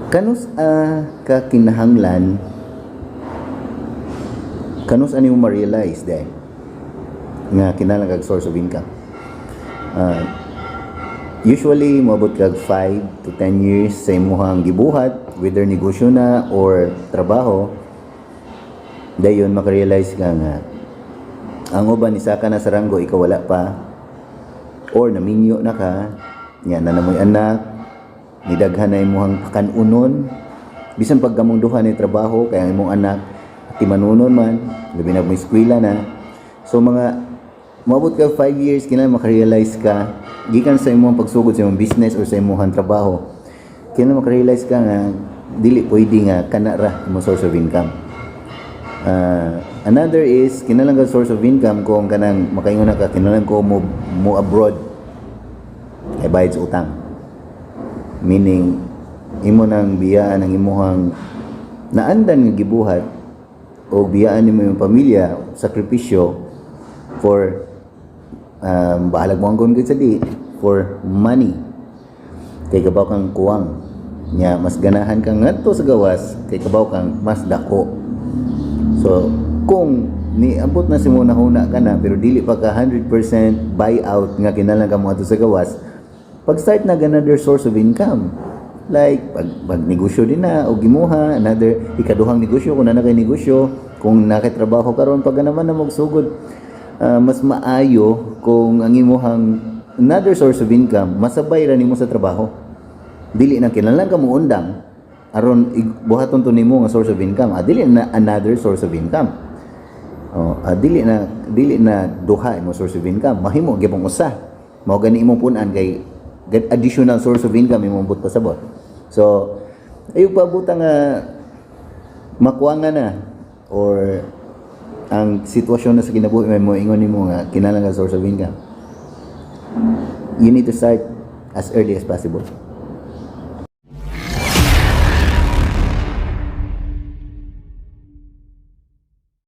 Kanus-a ka kinahanglan, kanus-a nimo ma-realize diay nga kinahanglan kag source of income? Usually moabot kag 5 to 10 years sa imuhang gibuhat, whether negosyo na or trabaho, dayon makarealize ka nga ang uban nisaka na sa ranggo, ikaw wala pa, or naminyo na ka nya na namoy anak, nidaghan na imuhang pakanunon, bisan pag kamong duha ni trabaho kay ang imong anak timanunon man, labi na mo eskwela na. So mga moabot ka 5 years, kinahanglan makarealize ka gikan sa imong pagsugod sa imong business or sa imong trabaho, kinahanglan makarealize ka nga dili pwede nga kana ra imong source of income. Another is kinahanglan ka source of income kung kanang makaingon na ka, "Kinahanglan ko mo abroad kay bayad sa utang." Meaning imo nang biyaan ang imuhang naandan nga gibuhat o biyaan nimo yung pamilya, sakripisyo for bahalag mo ang sa di for money, kay kabaw kang kuwang nya, mas ganahan kang ngadto sa gawas kay kabaw kang mas dako. So kung niabot na si mo huna ka na pero dili pa ka 100% buy out nga kinahanglan ka mo adto sa gawas, pag start na another source of income, like pag negosyo din na o gimuha another ikaduhang negosyo kung na kay negosyo, kung naa kay trabaho karon, pag naman na magsugod, mas maayo kung ang imuhang another source of income masabay ra nimo sa trabaho. Dili na kinahanglan ka mo undang aron buhaton to nimo nga source of income. Dili na another source of income. Oh, dili na duha imo source of income, mahimo gyapon usa. Mao gani imong punan kay get additional source of income imong but pasabot. So ayo pabuta nga makuha nga na or ang sitwasyon na sa kinabuhi may mo ingon nimo nga kinahanglan ka source of income. You need to start as early as possible.